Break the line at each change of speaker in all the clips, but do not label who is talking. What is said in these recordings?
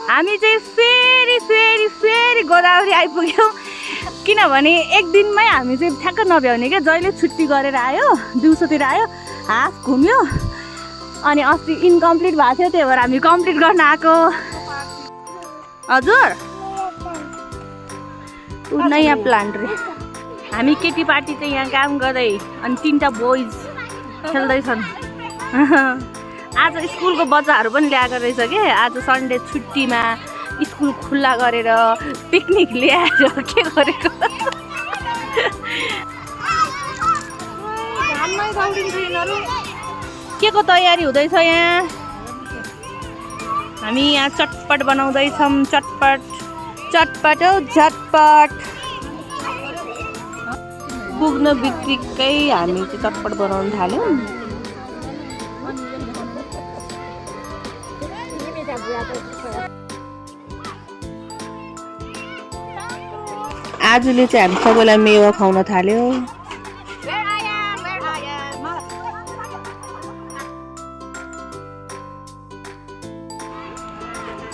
हामी चाहिँ फेरि फेरि फेरि गोदावरी आइपुग्यौँ किनभने एक दिनमै हामी चाहिँ ठ्याक्क नभ्याउने क्या जहिले छुट्टी गरेर आयो दिउँसोतिर आयो हाफ घुम्यो अनि अस्ति इन्कम्प्लिट भएको थियो त्यही भएर हामी कम्प्लिट गर्न आएको हजुर नयाँ प्लान्ट रे हामी केटी पार्टी चाहिँ यहाँ काम गर्दै अनि 3टा बोइज खेल्दैछन् आज स्कुलको बच्चाहरू पनि ल्याएको रहेछ कि आज सन्डे छुट्टीमा स्कुल खुल्ला गरेर पिकनिक ल्याएर के गरेको के को तयारी हुँदैछ यहाँ हामी यहाँ चटपट बनाउँदैछौँ चटपट चटपट हो झटपट पुग्न बित्तिकै हामी चाहिँ चटपट बनाउन थाल्यौँ आजले चाहिँ हामी सबैलाई मेवा खुवाउन थाल्यो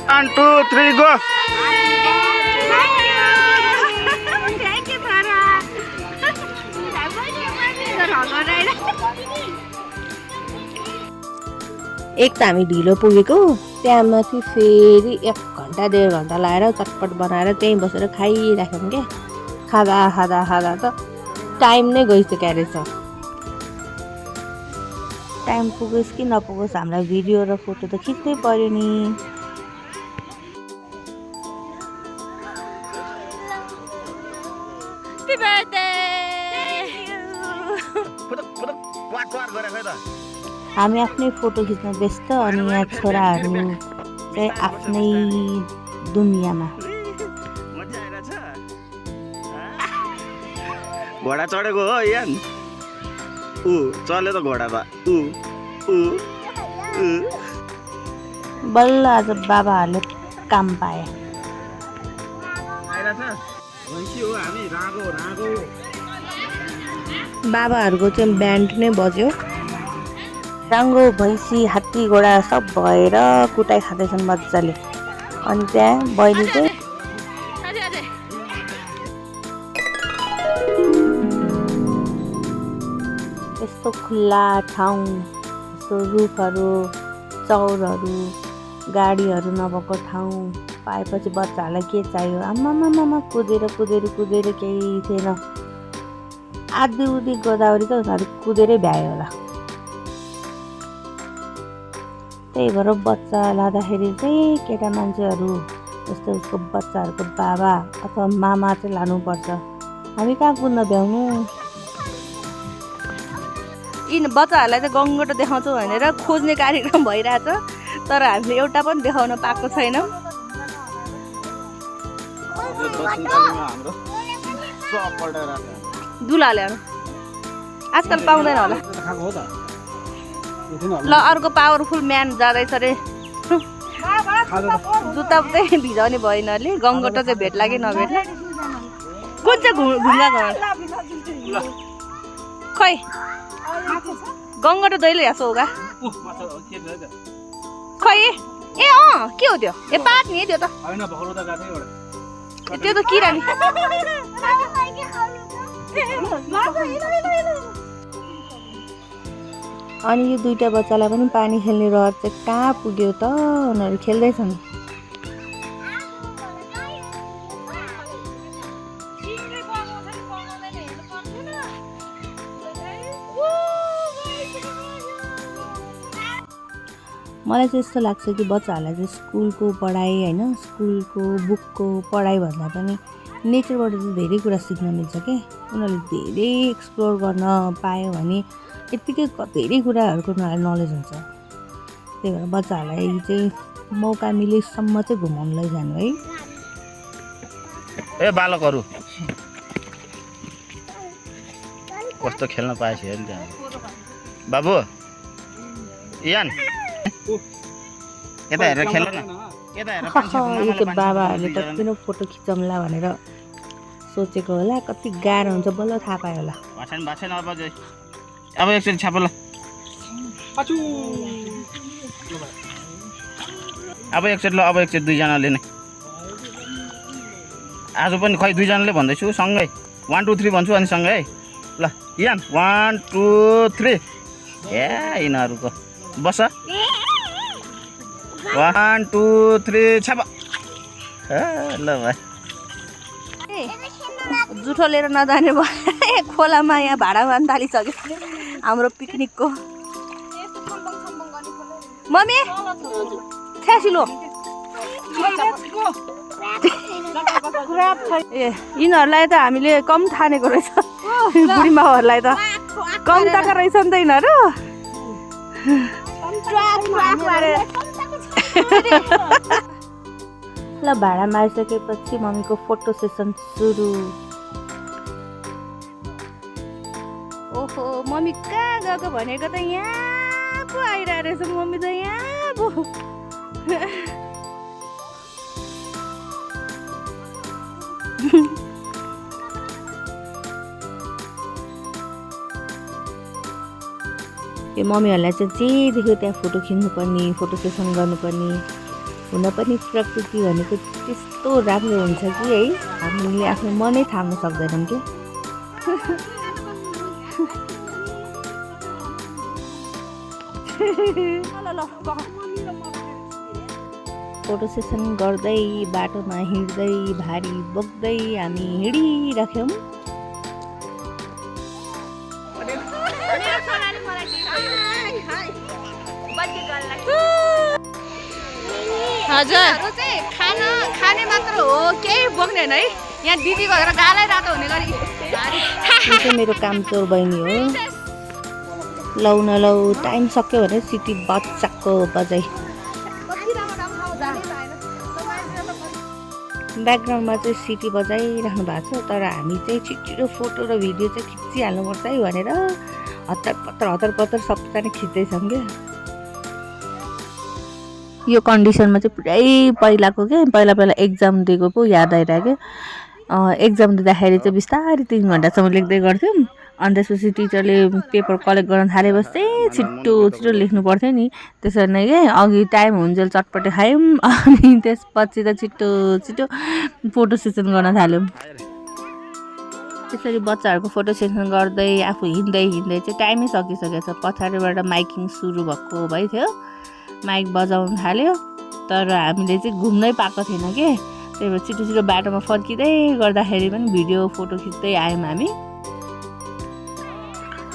1 2 3 go एक त हामी ढिलो पुगेको त्यहाँ माथि फेरि 1 घन्टा 1.5 घन्टा लाएर चटपट बनाएर त्यहीँ बसेर खाइराख्यौँ क्या खाँदा खाँदा खाँदा त टाइम नै गइसक्यो रहेछ टाइम पुगोस् कि नपुगोस् हामीलाई भिडियो र फोटो त खिच्नै पर्यो नि हामी आफ्नै फोटो खिच्न व्यस्त अनि यहाँ छोराहरू चाहिँ आफ्नै दुनियाँमा
घोडा चढेको हो यान चल्यो त घोडा त
बल्ल आज बाबाहरूले काम पाए बाबाहरूको चाहिँ ब्यान्ड नै बज्यो राङ्गो भैँसी हात्ती घोडा सब भएर कुटाइ खाँदैछन् मजाले अनि त्यहाँ बहिनी चाहिँ यस्तो खुल्ला ठाउँ यस्तो रुखहरू चौरहरू गाडीहरू नभएको ठाउँ पाएपछि बच्चाहरूलाई के चाहियो आमामामा कुदेर कुदेर कुदेर केही थिएन आधी उधी गोदावरी त उनीहरू कुदेरै भ्यायो होला त्यही भएर बच्चा लाँदाखेरि चाहिँ केटा मान्छेहरू जस्तो उसको बच्चाहरूको बाबा अथवा मामा चाहिँ लानुपर्छ हामी कहाँ कुद्न भ्याउनु यी बच्चाहरूलाई चाहिँ गङ्गटो देखाउँछु भनेर खोज्ने कार्यक्रम भइरहेछ तर हामीले एउटा पनि देखाउन पाएको छैनौँ दुला ल्याउनु आजकल पाउँदैन होला ल अर्को पावरफुल म्यान जाँदैछ रे जुत्ता चाहिँ भिजाउने भएन अलि गङ्गटो चाहिँ भेट्ला कि नभेट्ला कुन चाहिँ ढुङ्गा घर खै गङ्गटो दैलो या सौगा खै ए के हो त्यो ए पात नि त्यो त त्यो त किरा नि
अनि यो दुईटा बच्चालाई पनि पानी खेल्ने रहर चाहिँ कहाँ पुग्यो त उनीहरू खेल्दैछन् मलाई चाहिँ यस्तो लाग्छ कि बच्चाहरूलाई चाहिँ स्कुलको पढाइ होइन स्कुलको बुकको पढाइ भन्दा पनि नेचरबाट चाहिँ धेरै कुरा सिक्न मिल्छ क्या उनीहरूले धेरै एक्सप्लोर गर्न पायो भने यत्तिकै धेरै कुराहरूको उनीहरूलाई नलेज हुन्छ त्यही भएर बच्चाहरूलाई चाहिँ मौका मिलेसम्म चाहिँ घुमाउन लैजानु है
ए बालकहरू कस्तो खेल्न पाएछ हेर्नु त्यहाँ बाबु यान यता हेरेर खेल्नु न यता हेरेर
बाबाहरूले त किन फोटो खिचौँला भनेर सोचेको होला, कति गाह्रो हुन्छ बल्ल थाहा पायो होला।
भाषण अब एकचोटि छाप ल। अब एकचोटि दुईजनाले नै आज पनि खै दुईजनाले भन्दैछु सँगै 1 2 3 भन्छु अनि सँगै है ल। यान 1 2 3 ए यिनीहरूको बस 1 2 3 छाप ल भाइ।
जुठो लिएर नजाने भयो खोलामा यहाँ भाडामा पनि थालिसक्यो हाम्रो पिकनिकको। मम्मी छ्यासिलो ए यिनीहरूलाई त हामीले कम ठानेको रहेछ, बुढी माउहरूलाई त कम ताका रहेछ नि त यिनीहरू। ल भाडामा आइसकेपछि मम्मीको फोटो सेसन सुरु। ओहो मम्मी कहाँ गएको भनेको त यहाँ पो आइरहेको रहेछ, मम्मी त यहाँ पो। यो मम्मीहरूलाई चाहिँ जे देख्यो त्यहाँ फोटो खिच्नुपर्ने, फोटो सेसन गर्नुपर्ने। हुन पनि प्रकृति भनेको त्यस्तो राम्रो हुन्छ कि है, हामीले आफ्नो मनै थाम्न सक्दैनौँ कि। फोटो सेसन गर्दै बाटोमा हिँड्दै भारी बोक्दै हामी हिँडिराख्यौँ।
हजुर खाने मात्र हो, केही बोक्ने होइन है। यहाँ दिदी गएर गालै रातो हुने गरी
यो चाहिँ मेरो कामचोर बहिनी हो। लौ न लौ टाइम सक्यो भने सिटी बच्चाको बजाइ। ब्याकग्राउन्डमा चाहिँ सिटी बजाइराख्नु भएको छ, तर हामी चाहिँ छिटो फोटो र भिडियो चाहिँ खिचिहाल्नुपर्छ है भनेर हतार पत्तर सबैजना खिच्दैछौँ क्या। यो कन्डिसनमा चाहिँ पुरै पहिलाको क्या, पहिला एक्जाम दिएको पो याद आइरहेको। एक्जाम दिँदाखेरि चाहिँ बिस्तारै 3 घन्टासम्म लेख्दै गर्थ्यौँ, अनि त्यसपछि टिचरले पेपर कलेक्ट गर्न थालेपछि चाहिँ छिटो लेख्नु पर्थ्यो नि। त्यसरी नै क्या अघि टाइम हुन्जेल चटपटे खायौँ, अनि त्यसपछि त छिटो फोटो सेसन गर्न थाल्यौँ। त्यसरी बच्चाहरूको फोटो सेसन गर्दै आफू हिँड्दै चाहिँ टाइमै सकिसकेको छ। पछाडिबाट माइकिङ सुरु भएको भइथ्यो, माइक बजाउनु थाल्यो, तर हामीले चाहिँ घुम्नै पाएको थिएन कि। त्यही भएर छिटो बाटोमा फर्किँदै गर्दाखेरि पनि भिडियो फोटो खिच्दै आयौँ हामी।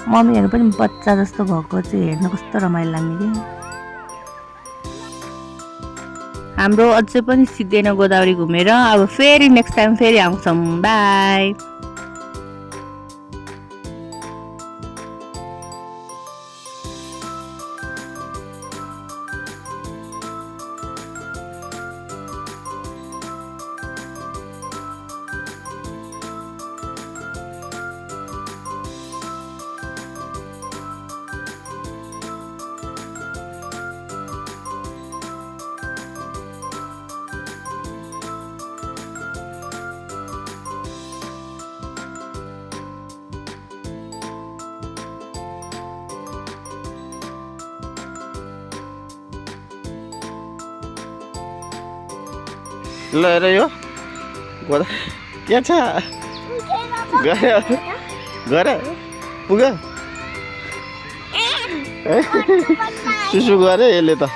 मम्मीहरू पनि बच्चा जस्तो भएको चाहिँ हेर्न कस्तो रमाइलो लाग्ने कि। हाम्रो अझै पनि सिद्धिएन गोदावरी घुमेर, अब फेरि नेक्स्ट टाइम फेरि आउँछौँ। बाई।
ल हेर यो गोदा के छ गरे पुग्यो सुसु गरे यसले त।